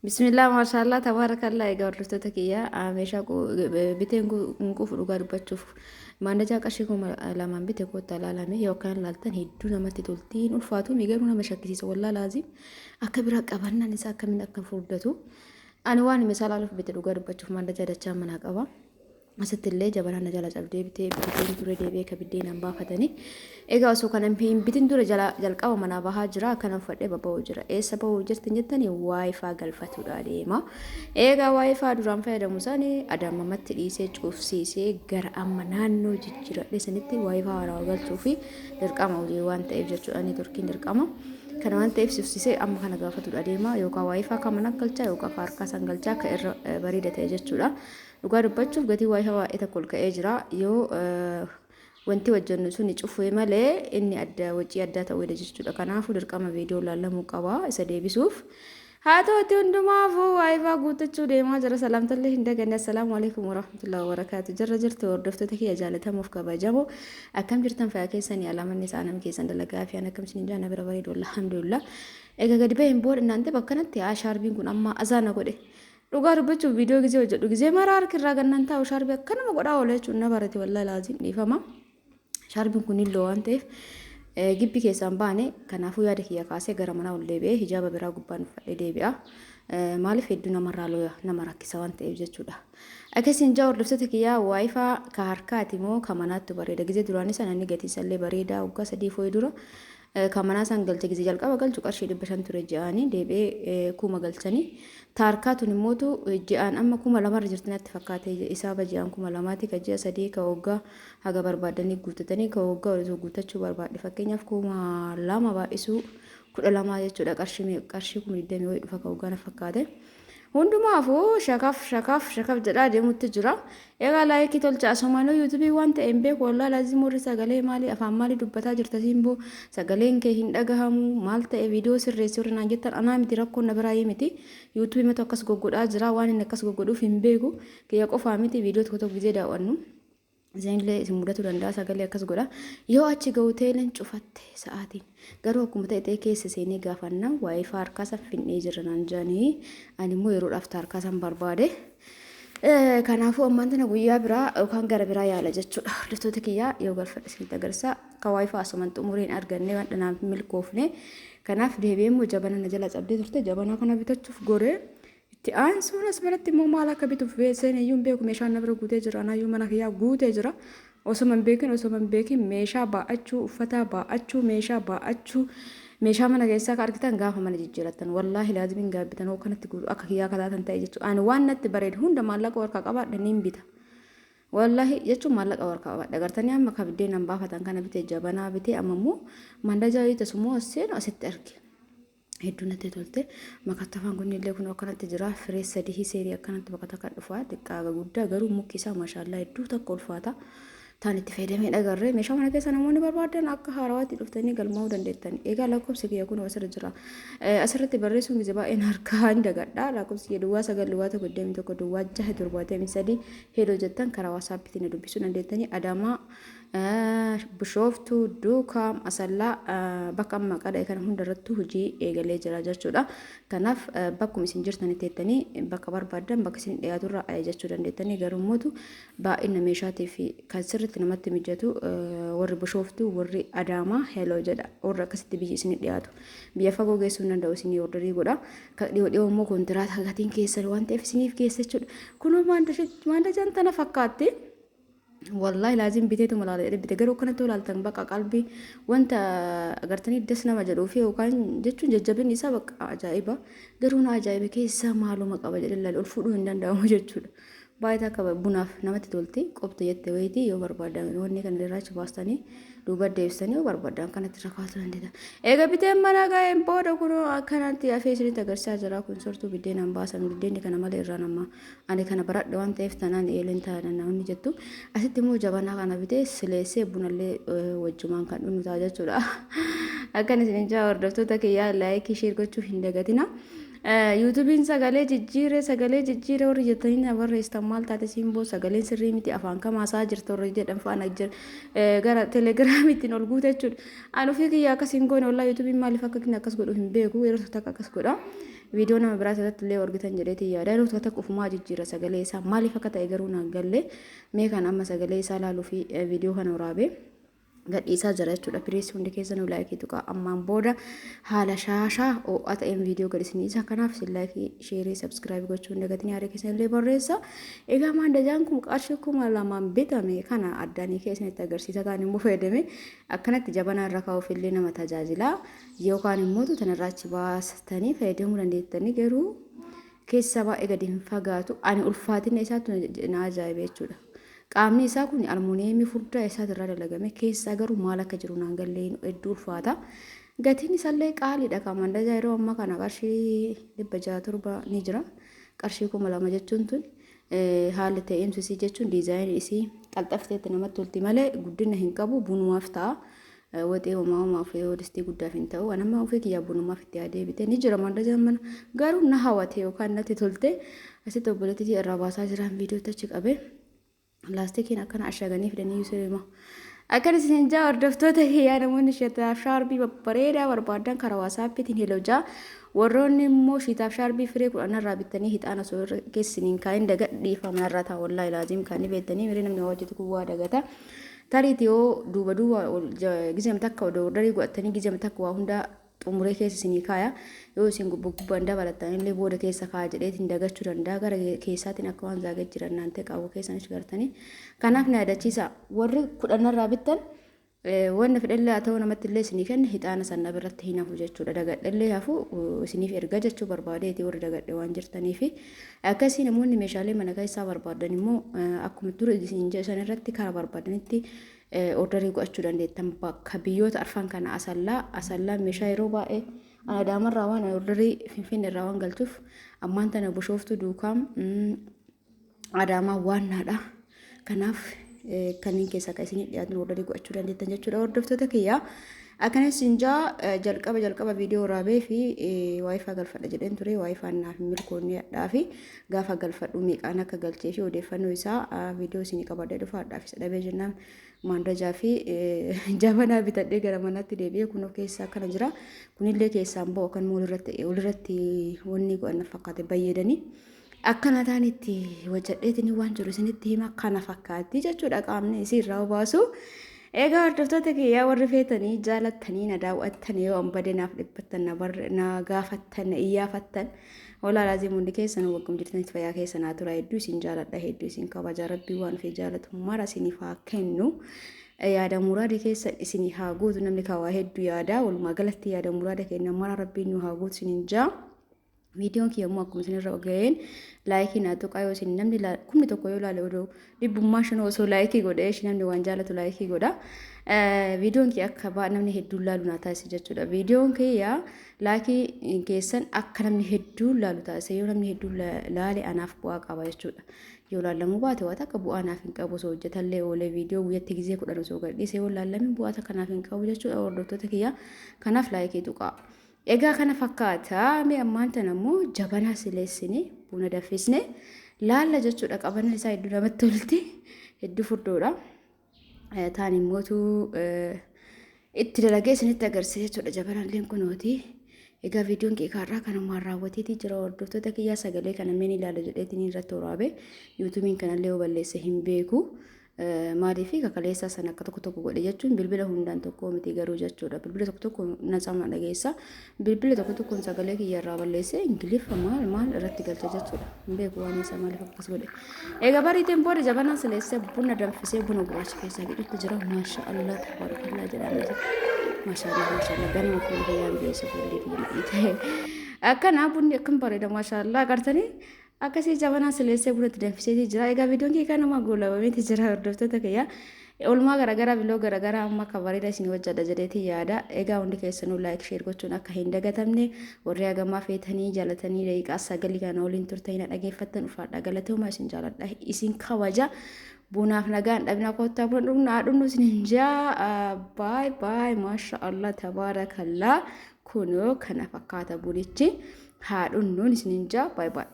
Bismillah maashaallah tabaarakallaa. Egaa hordoftoota kiyya, meeshaa biteen hin quufu dhugaa dubbachuuf. Maandajaa qarshii 2000 bite koottaa ilaalame. Yookaan laaltan hedduu namatti tolti. Hin ulfaatu mi garuu nama shakkisiisa, wallaa laazim akka biraa qabannaan isaa akkamiin akka furdatu. Ani waan hime isaa laaluuf bite dhugaa dubbachuuf, maandajaa dachaa manaa qaba. Asitti illee jabanaa na jala cabdee bitee biteen ture, deebi'ee ka biddeenaan baafatanii. Egaa osoo kana hin bitin dura jala jalqaba manaa bahaa jira, akkana uffadhee babba'uu jira. Eessa bahuu jirtin jettanii, WiFi galfatuudha deema. Egaa WiFi duraan fayyadamu sani adaamamatti dhiisee cufsiisee gara amma naannoo jijjiiradhee sanitti WiFi haarawaa galchuu fi dirqama hojii waan ta'eef jechuudha, networkiin dirqama. Kana waan ta'eef cufsiisee amma kana gaafatuudha deema, yookaan WiFi kan mana galchaa yookaan harkaa san galchaa akka irra bareeda ta'e jechuudha. Dhugaa dubbachuuf gatii WiFi baay'ee tokko ol ka'ee jira. Yoo wanti hojjennu suni cufee malee inni adda wacii addaa ta'uu jechuudha. Kanaafuu dirqama viidiyoo laallamuu qaba isa deebisuuf. Haa ta'utti hundumaafuu WiFi guuttachuu deemaa jira. Salaamtallee hin daganne. Assalaamu alaikum warahmatullahi wabarakaatu. Jirra jirtu hordoftoota kiyya jaalatamuuf kabajamoo. Akkam jirtan? Fayyaa keessanii? Alaamanni isaa nama keessan dalagaa fi akkam isin jaana bira bareedu, alhamdulillah. Egaa gadi baheen booda naante bakkanatti haa shaarbiin kun amma azaana godhe. Dhugaa dubbachuuf viidiyoo gizee hojjedhu gizee maraa harki irraa gannaan taa'u shaarbii akkanuma godhaa oola jechuun na barate, wallahi laazim dhiifama. Shaarbiin kun illoo waan ta'eef gibbi keessaan baane, kanaafuu yaada kiyya kaasee gara manaa ol deebi'ee hijaaba biraa gubbaan uffadhee deebi'a. Maaliif hedduu namarraa looya nama rakkisa waan ta'eef jechuudha. Akkasiin jaa hordoftoota kiyyaa, WiFi ka harkaati moo ka manaattu bareeda? Gizee duraanii sana inni gatii isallee bareedaa waggaa 3 fooyi dura kan manaa isaan galche, gizee jalqaba galchu qarshii 500 ture, ji'aanii deebi'ee 1000 galchanii. Taarkaa tun immootu ji'aan amma 2000rra jirti natti fakkaate, isaaba ji'aan 2000ti, ka ji'a 3 ka waggaa haga barbaadanii guuttatanii, ka waggaa osoo guuttachuu barbaadde fakkeenyaaf 2000 baay'isuu 12 jechuudha, qarshii 20,000 wayii dhufa ka waggaa na fakkaate. Hundumaafuu shakaf shakaf shakaf jedhaa deemutti jira. Egaa like tolcha. Asumaanuu YouTubeii waan ta'e hin beeku, wallaa laazim warri sagalee maalii afaan maalii dubbataa jirta, simboo sagaleen kee hin dhagahamu, maal ta'e, viidiyoo sirreessi warri naan jettan, anaa miti, rakkoon na biraa miti. YouTubeii matu akkas goggodhaa jira, waan inni akkas goggodhuuf hin beeku. Kiyya qofaa miti, viidiyoo tokko tokko gizee daawwannu. Isinillee isin mudatuu danda'a, sagalee akkas godha. Yoo achi ga'u teelen cufatte sa'aatiin. Garuu akkuma ta'e ta'e keessa seenee gaafannaa WiFi harkaa san finnee jirra naan jedhanii, ani immoo yeroodhaaf harkaa san barbaade. Kanaafuu ammaan tana guyyaa biraa yookaan gara biraa yaala jechuudha. Hordoftoota kiyyaa, yoo galfadhe isinitti agarsiisa. Ka WiFi asuman xumuree hin arganne, waan dhanaaf milkoofne. Kanaaf deebi'ee immoo jabana na jala cabdee turte jabana kana bitachuuf goree. Itti aansuun as biratti immoo maal akka bituuf seenee iyyuu hin beeku, meeshaan na bira guutee jira, anaayyuu mana kiyyaa guutee jira. Osuma hin beekin, osuma hin beekin meeshaa baa'achuu, uffata baa'achuu, meeshaa baa'achuu, meeshaa mana keessaa akka argitan gaafa mana jijjiirattan wallaahi laazimiin gaabbitan hoo kanatti guutu akka kiyyaa akka taatan ta'e jechuudha. Ani waan natti bareedu hunda maallaqa warqaa qabaadha niin bita. Wallaahi jechuun maallaqa warqaa qabaadha. Agartanii amma ka biddeenaan baafatan kana bitee, jabanaa bitee, amma immoo mandajaa yoo tasummoo as seenu asitti arge. Hedduu natti tolte. Makattafaan kun illee kun akkanatti jira. Firee sadii seerii akkanatti bakka takka dhufa. Xiqqaa guddaa garuu mukki isaa maashaallaa hedduu takka ulfaata. Taan itti fayyadamee dhagarree meeshaa mana keessa namoonni barbaadan akka haarawaatti dhuftanii galmaa'uu dandeettan. Egaa lakkoofsi kiyya kun asirra jira. Asirratti barreessuun gizee baay'een harkaa hin dagadha. Lakkoofsi kiyya 09 01 21 06 73 hello jettan karaa WhatsAppiitiin na dubbisuu dandeettanii. Adaamaa, Bishooftuu, Duukaam, Asallaa, bakka amma maqaa dha'e kana hundarrattuu hojii eegalee jira jechuudha. Kanaaf bakkuma isin jirtanitti teettanii bakka barbaaddan bakka isin dhiyaaturraa ajajachuu dandeettanii, garuu immoo baay'ina meeshaatii fi kan sirriitti namatti mijatu warri Bishooftuu, warri Adaamaa hello jedha, warri akkasitti biyyi isin dhiyaatu. Biyya fagoo geessuu hin danda'u, isinii orderii godha. Kan dhiyoo dhiyoo immoo kontiraata gatiin keessan waan ta'eef isiniif geessa jechuudha. Kunoo maandajaan tana fakkaatti. Wallaahi laazim biteetuma laala jedhee bite, garuu akkanatti ilaaltan bakka qalbii wanta agartanii das nama jedhuu fi yookaan jechuun jajjabinni isaa bakka ajaa'iba, garuu na ajaa'ibe keessaa maaluma qaba jedhee laale, ol fuudhuu hin danda'amu jechuudha. Baay'ee akka bunaaf namatti tolti, qopte jette wayitii yoo barbaadan wanni kana irraa achi baastanii duuba deebistanii yoo barbaadan kanatti irra kaasuu dandeetta. Egaa biteen mana ga'een booda kunoo akkanatti hafee isinitti agarsiisaa jira. Kun sortuu biddeenaan baasan, biddeenni kana malee irraa nama ani kana baradhe waan ta'eef tanaan eeleen taana namni jettu. Asitti immoo jabanaa kana bitee sileessee bunallee wajjumaan kan dhugnu ta'a jechuudha. Akkan isin jaa hordoftoota kiyyaa, like share gochuu hin dagatina. YouTubeiin sagalee jijjiiree, sagalee jijjiiree warri jettanii na barreessitan, maal taate simboo, sagaleen sirrii miti, afaan kamaasaa jirta warri jedhan faana jira gara Telegramiitiin ol guute jechuudha. Ani ofii kiyya akkas hin goone, wallaahi YouTubeiin maaliif akka inni akkas godhu hin beeku, yeroo tokko akkas godha. Viidiyoo nama biraa irratti illee argitan jedheetii yaada. Yeroo tokko tokko ofumaa jijjiira sagalee isaa, maaliif akka ta'e garuu naan galle. Mee kan amma sagalee isaa ilaaluu fi viidiyoo kana waraabee gadhiisaa jira jechuudha. Please, hundi keessanuu like tuqaa. Ammaan booda haala shaashaa ho'aa ta'een viidiyoo gadhiisniisa. Kanaaf isin like, share, subscribe gochuu hin dagatinii, yaada keessan illee barreessa. Egaa maandajaan kun qarshii 2000 bitame kana addaanii keessanitti agarsiisa. Kaan immoo fayyadame akkanatti jabanaa irra kaa'uuf illee nama tajaajila. Yookaan immoo tanarraa achi baastanii fayyadamuu dandeettanii, garuu keessa baay'ee gadi hin fagaatu. Ani ulfaatina isaatu na ajaa'ibe jechuudha. Qaamni isaa kun almuuniyeemii furdaa isaatirraa dalagame, keessaa garuu maal akka jiru naan gallee, hedduu ulfaata. Gatiin isaallee qaaliidha. Kan mandajaa yeroo ammaa kana qarshii 607 ni jira. Qarshii 2000 jechuun tun haalli ta'imsi isii jechuun diizaayinii isii qalxafteetti namatti tolti malee guddina hin qabu, bunumaaf ta'a. Waxii homaa homaaf yoo distii guddaaf hin ta'u. Anamma ofii kiyyaa bunumaaf itti yaadee bitee ni jira mandajaan mana, garuu na hawate yookaan natti tolte. Asitti obboleettii irraa baasaa jiran viidiyootti achi qabee. Laastikiin akkana ashaganii fidanii yuusirima. Akkan isin jaa, hordoftoota kiyyaa, namoonni shiitaaf shaarbii babbareedaa barbaadan karaa WhatsAppiitiin hello jaa. Warroonni immoo shiitaaf shaarbii firee 10 irraa bittanii hixaana osoo irra keessiniin kaa'in dagadhiifama irraa ta'a, wallaahi laaziim kan ni beektanii miree, namni hojjetu kun waa dagata. Tariiti yoo duuba duuba gizem takka odoo orderii godhatanii gizem takka waa hundaa xumuree keessa isinii kaaya, yoo isin gubba gubbaan dabalattan illee booda keessa kaaya jedheetiin dagachuu danda'a. Gara keessaatiin akka waan zaagee jiran naan ta'e qabu keessanis gartanii. Kanaaf na yaadachiisa, warri 10rraa bittan wanna fedhellee haa ta'u, namatti illee isinii kenne, hixaana sana biratti hin hafu jechuudha. Dagadhellee hafu isiniif erga jechuu barbaadeeti, warri dagadhe waan jirtaniifi. Akkasii namoonni meeshaalee mana keessaa barbaadan immoo akkuma dura isin jedhan irratti karaa barbaadanitti orderii godhachuu dandeettan bakka biyyoota arfan kana. Asallaa, Asallaan meeshaa yeroo baay'ee Adaamarraa waan orderii Finfinnee irraa waan galchuuf, ammaan tana Bishooftuu, Duukaam, Adaamaa waannaadha. Kanaaf kanneen keessaa kan isinii dhiyaatan orderii godhachuu dandeettan jechuudha, hordoftoota kiyyaa. Akkanas sinjaa jalqaba jalqaba viidiyoo waraabee fi WiFi galfadha jedheen ture. WiFin naaf hin milkoonnee hadhaa fi gaafa galfadhu meeqaan akka galchee fi odeeffannoo isaa viidiyoo isinii qabadhee dhufa. Hadhaaf isa dhabee jennaan maandajaa fi jabanaa bitadhee gara manaatti deebi'ee kunoo keessaa akkana jira. Kunillee keessaan ba'u kan walirratti wanni godhan fakkaate bayyadanii. Akkana ta'an itti hojjedheetiin waan jiru isinitti hima, kana fakkaatti jechuudha qaamni isii irraa baasu. Egaa hordoftoota kiyyaa, warri feetanii jaalattanii na daawwattan, yoo an badee naaf dhiphattan, na gaafattan, na iyyaafattan, walaa laazim hundi keessan waggum jirtanitti fayyaa keessa naa tura. Hedduu isin jaaladha, hedduu isin kabaja. Rabbii waan ofii jaalatu mara isiniif haa kennu. Yaada muraada keessa isinii haa guutu. Namni kawaa hedduu yaada, walumaa galatti yaada muraada kenna mara Rabbiin nu haa guutu isiniin jaa. Viidiyoon kiyya immoo akkuma isinirra ga'een like naa tuqaa. Yoo isin namni 1000 yoo ilaale, odoo 500 osoo like godhee, namni waan jaalatu like godha. Viidiyoon kiyya akka namni hedduun laalu naa taasise jechuudha. Viidiyoon kiyya like keessan akka namni hedduun laalu taasise. Yoo namni hedduun laale anaaf bu'aa qaba jechuudha. Yoo laallamuu baate waan akka bu'aa naaf hin qabu. Osoo hojjetallee oolee viidiyoo guyyatti gizee 10 osoo gadhiisee, yoo laallamin bu'aa takka naaf hin qabu jechuudha, hordoftoota kiyya. Kanaaf like tuqaa. Egaa kana fakkaata. Mee ammaan tana immoo jabanaa sileessine buna danfisne laalla jechuudha. Qabanni isaa hedduu namatti tolti. Hedduu furdoodha. Taan immootu itti dalagee isinitti agarsiisa jechuudha. Jabanaalleen kunooti. Egaa viidiyoon keekaarraa kanumaan raawwateetii jira, hordoftoota kiyyaa. Sagalee kana meen ilaala jedheetiin irratti waraabe. YouTubeiin kanallee yoo balleesse hin beeku. Maaliif kakaleessaa sana akka tokko tokko godhe jechuun bilbila hundaan tokko miti garuu jechuudha. Bilbila tokko tokko natsama dhageessa. Bilbila tokko tokkoon sagalee kiyya irraa balleessee Ingiliffa maal maal irratti galcha jechuudha. Hin beeku waan isaa maaliif akkas godhe. Egaa bariitiin booda jabanaan sileessee buna danfisee buna gurraacha keessaa gidduutti jira. Maasha Allah, tabarakallah jedhamee. Maasha Allah, maasha Allah, ganama fuula kiyyaan beessa fuulli kiyya nadhii Akkana bunni akkam bareeda, maasha Allah, agartanii. Akkasii jabanaa sileessee buna itti danfiseetii jira. Egaa viidiyoon kee kanuma goolabameeti jira, hordoftoota kiyya. Oolmaa garaagaraa, vlog garaagaraa amma akka bareeda isin hojjedha jedheetii yaada. Egaa hundi keessanuu like, share gochuun akka hin dagatamne. Warri hagamaa feetanii jaalatanii daqiiqaa 9 kana waliin turtanii na dhageeffattan, ulfaadha, galatooma, isin jaaladha, isin kabaja. Bunaaf nagaan dhabina, kottaa buna dhugnaa, dhugnu isin hin jaa. Bye bye. Maasha Allah, tabaarakallaa, kunoo kana fakkaata bunichi, haa dhunnuun isin hin jaa. Bye bye.